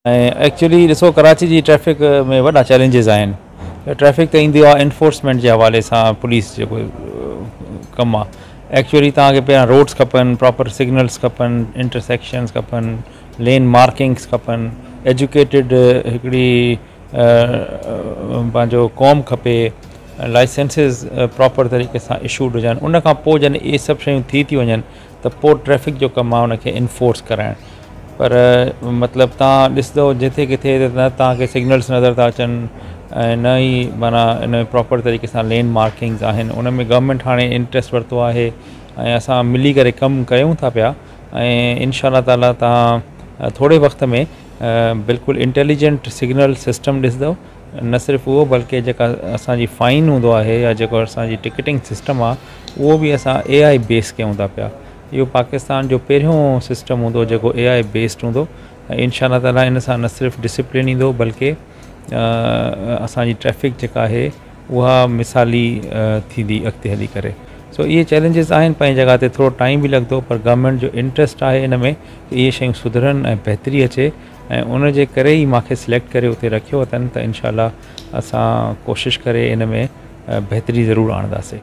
۽ Actually ڏسو ڪراچي جي traffic ۾ وڏا چئلينجز آهن. ٽريفڪ ته ايندي آهي انفورسمينٽ جي حوالي سان پوليس جيڪو ڪم آهي. ايڪچولي توهان کي پهريان روڊس کپن، پراپر سگنلس کپن، انٽرسيڪشنس کپن، لين مارڪنگس کپن، ايجوڪيٽيڊ هڪڙي پنهنجو قوم کپي، لائسنسز پراپر طريقي سان اشوڊ هجن. ان کان پوء جڏهن اهي سڀ شيون ٿي ٿي وڃن ته پوء ٽريفڪ جو ڪم آهي ان کي انفورس ڪرائڻ. پر مطلب توهان ڏسندو جتي ڪٿي ته نه توهان کي سگنلس نظر ٿا اچن ۽ نه ئي معنيٰ ان ۾ پراپر طريقي سان لين مارڪنگز آهن. ان ۾ گورنمينٽ هاڻي انٽرسٽ ورتو آهي ۽ اسان ملي ڪري ڪم ڪيون ٿا پيا ۽ انشاء الله تعاليٰ توهان ٿوري وقت ۾ بلڪل انٽيليجنٽ سگنل سسٽم ڏسندو. نه صرف اهو بلڪه جيڪا اسان جي فائن هوندو آهي يا جيڪو اسان جي ٽڪيٽنگ سسٽم آهي اهو به اسان اي آء بيس ڪيون ٿا پيا. اهو پاڪستان جو پهريون سسٽم هوندو جيڪو اي آء بيسڊ هوندو ۽ انشاء الله تعاليٰ ان سان نه صرف ڊسپلين ايندو بلڪه اسان جي ٽريفڪ جيڪا آهي اها مثالي ٿيندي اڳتي هلي ڪري. سو اهي چئلينجز آهن پنهنجي جڳهه تي، ٿورو ٽائيم به لڳندو پر گورنمينٽ جو انٽرسٽ آهي ان ۾ ته اهي شيون سڌرن ۽ بهتري اچي ۽ ان جي ڪري ئي مون کي سليڪٽ ڪري اتي رکيو اٿن ته انشاء الله اسان ڪوشش ڪري ان ۾ بهتري ضرور آڻنداسين.